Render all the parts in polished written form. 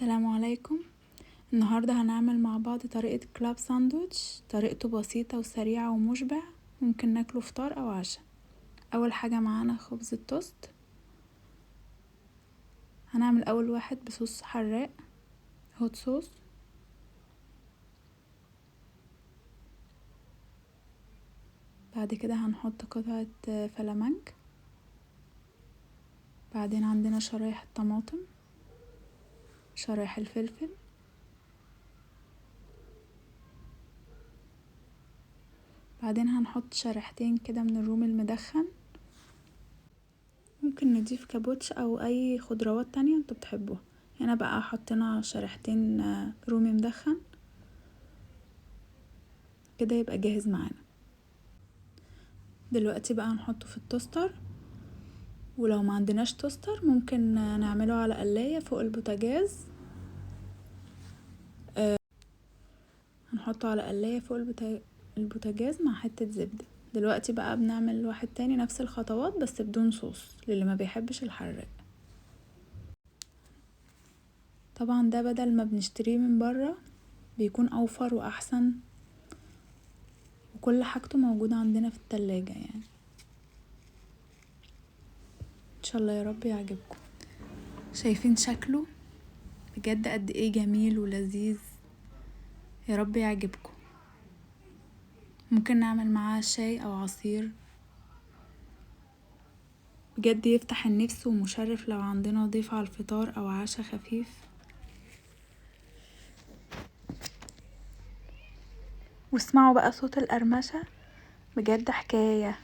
السلام عليكم. النهاردة هنعمل مع بعض طريقة club sandwich. طريقته بسيطة وسريعة ومشبع، ممكن ناكله فطار او عشاء. اول حاجة معانا خبز التوست. هنعمل اول واحد بصوص حراق، hot sauce. بعد كده هنحط قطعة فلامنك. بعدين عندنا شرايح الطماطم، شرايح الفلفل، بعدين هنحط شريحتين كده من الرومي المدخن. ممكن نضيف كابوتش او اي خضروات تانية انتوا بتحبوها. هنا بقى حطينا شريحتين رومي مدخن كده، يبقى جاهز معانا. دلوقتي بقى هنحطه في ال toaster، ولو ما عندناش toaster ممكن نعمله على قلاية فوق البوتاجاز. هنحطه على قلاية فوق البوتاجاز مع حتة زبدة. دلوقتي بقى بنعمل واحد تاني نفس الخطوات بس بدون صوص للي ما بيحبش الحراق. طبعا ده بدل ما بنشتريه من بره بيكون اوفر واحسن، وكل حاجته موجودة عندنا في التلاجة. ان شاء الله يا رب يعجبكم. شايفين شكله بجد قد ايه جميل ولذيذ، يا رب يعجبكم. ممكن نعمل معاه شاي او عصير، بجد يفتح النفس ومشرف لو عندنا ضيف على الفطار او عشاء خفيف. واسمعوا بقى صوت القرمشة، بجد حكاية.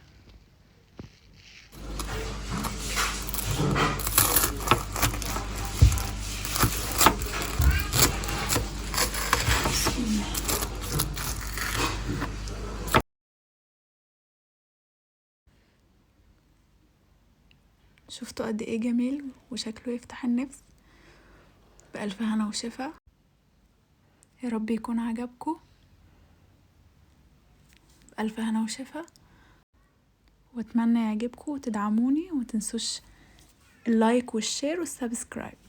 بسم الله. شفتوا قد ايه جميل وشكله يفتح النفس. بألف هنا وشفا، يا رب يكون عجبكم. بألف هنا وشفا، واتمنى يعجبكم وتدعموني، ومتنسوش ال like وال share وال subscribe.